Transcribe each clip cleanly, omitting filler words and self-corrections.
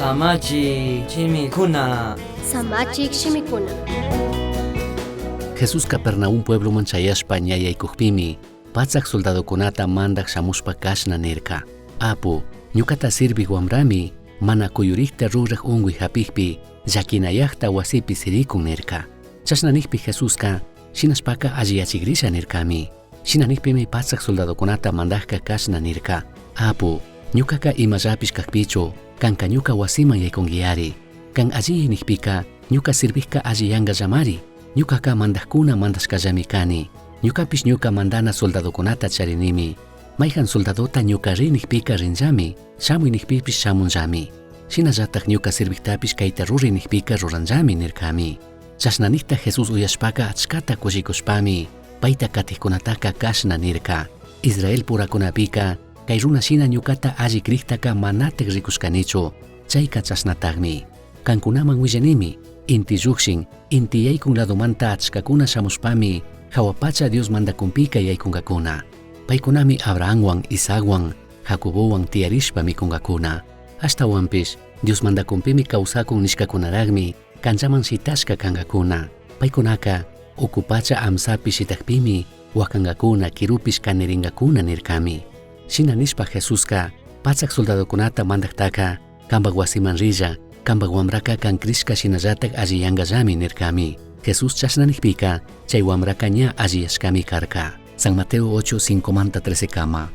Samachik shimikuna. Samachik shimikuna. Jesús Capernaum puebloman chayashpa ña yaicujpimi, patsaj soldadocunata mandaj shamushpa cashna nirca: Apu, ñucata sirvij huambrami mana cuyurijta ruraj ungüi japijpi llaquinayajta huasipi siricun nirca. Chashna nijpi Jesusca, shinashpaca alliyachigrisha nircami. Shina nijpimi patsaj soldadocunata mandajca cashna nirca: Apu, ñucaca imallapish cajpichu, canca ñuca huasiman yaicunguiari. Can alliyai nijpica, ñuca sirvijca alliyangallamari. Ñucaca mandajcuna mandashcallami cani. Ñucapish ñuca mandana soldadocunata charinimi. Maijan soldadota ñuca ri nijpica rinllami, shamui nijpipish shamunllami. Shinallataj ñuca sirvijtapish caita ruri nijpica ruranllami nircami. Chashna nijta Jesús uyashpaca achcata cushicushpami, paita catijcunataca cashna nirca: Israel puracunapica, cai runa shina ñucata alli crijtaca manataj ricushcanichu, chaica chashnatajmi. Cancunaman huillanimi, inti llujshin, inti yaicun ladomanta achcacuna shamushpami, jahua pacha Dios mandacunpica yaicungacuna. Paicunami Abrahamhuan, Isaachuan, Jacobohuan tiyarishpa micungacuna. Ashtahuanpish, Dios mandacunpimi causacun nishcacunarajmi canllaman shitashca cangacuna. Paicunaca, ucu pacha amsapi shitajpimi, huacangacuna, quirupish caniringacuna nircami. Shina nishpa Jesusca, patsaj soldadocunata mandajtaca, cambaj huasiman rilla, cambaj huambraca can crishca shinallataj alliyangallami nircami. Jesús chashna nijpica, chai huambraca ña alliyashcami carca. San Mateo 8, 5 manta 13 kama.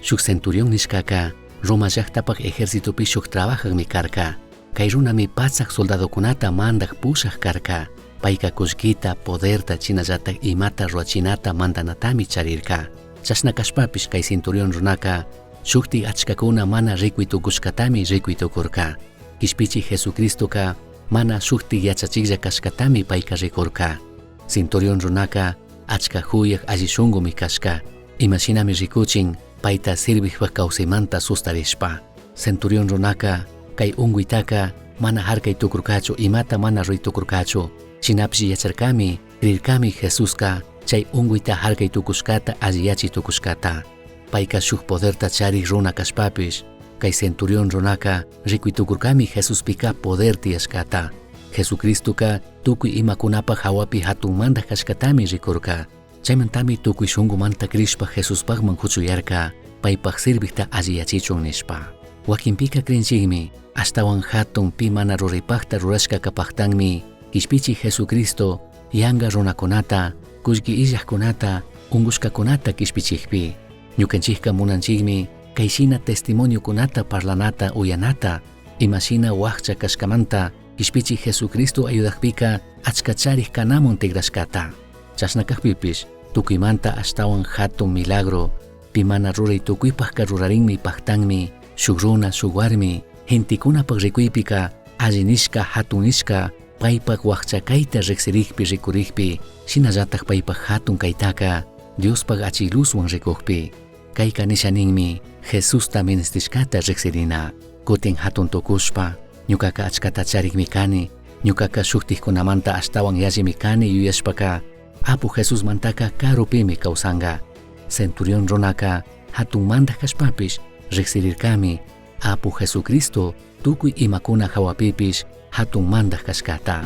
Shuj centurión nishcaca, Roma llajtapaj ejércitopi shuj trabajajmi carca. Cai runami patsaj soldadocunata mandaj pushaj carca. Paica cullquita, poderta, shinallataj imata ruachinata mandanatami charirca. Chashna cashpapish cai centurión runaca, shujti achcacuna mana ricui tucushcatami ricui tucurca. Quishpichi Jesucristoca mana shujti yachachijlla cashcatami paica ricurca. Centurión runaca achca juyaj alli shungumi cashca. Imashinami ricuchin paita sirvijpaj causaimanta sustarishpa. Centurión runaca cai ungüitaca mana jarcai tucurcachu, imata mana rui tucurcachu. Shinapish yacharcami, crircami Jesusca chai ungüita jarcai tucushcata, alliyachi tucushcata. Paica shuj poderta charij runa cashpapish, cai centurión runaca ricui tucurcami Jesuspica poder tiyashcata. Jesucristoca tucui imacunapaj jahuapi jatun mandaj cashcatami ricurca. Chaimantami tucui shungumanta crishpa Jesuspajman juchuyarca, paipaj sirvijta alliyachichun nishpa. Huaquinpica crinchikmi, ashtahuan jatun pi mana ruraipajta rurashca capajtanmi, quishpichi Jesucristo yanga runacunata, cullqui illajcunata, ungushcacunata quishpichijpi. Ñucanchijca munanchikmi cai shina testimoniocunata parlanata uyanata, imashina huajcha cashcamanta quishpichi Jesucristo ayudajpica achca charij canamun tigrashcata. Chashna cajpipish, tucuimanta ashtahuan jatun milagro, pi mana rurai tucuipajca rurarinmi pajtanmi, shuj runa, shuj huarmi, gentecunapaj ricuipica alli nishca, jatun nishca, paipaj huajcha caita rijsirijpi ricurijpi, shinallataj paipaj jatun caitaca Diospaj achiluzhuan ricujpi. Caica nisha ninmi, Jesusta ministishcata rijsirina. Cutin jatun tucushpa, ñucaca achcata charijmi cani, ñucaca shujtijcunamanta ashtahuan yallimi cani yuyashpaca, Apu Jesusmantaca carupimi causanga. Centurión runaca jatun mandaj cashpapish rijsirircami, Apu Jesucristo tucui imacuna jahuapipish jatun mandaj cashcata.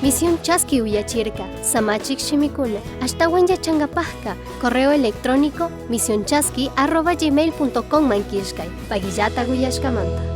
Misión Chaski uyachirca, Samachik shimikuna, ashtahuan yachangapajka, correo electrónico misionchaski arroba gmail punto com man killkay, pagillata uyashkamanta.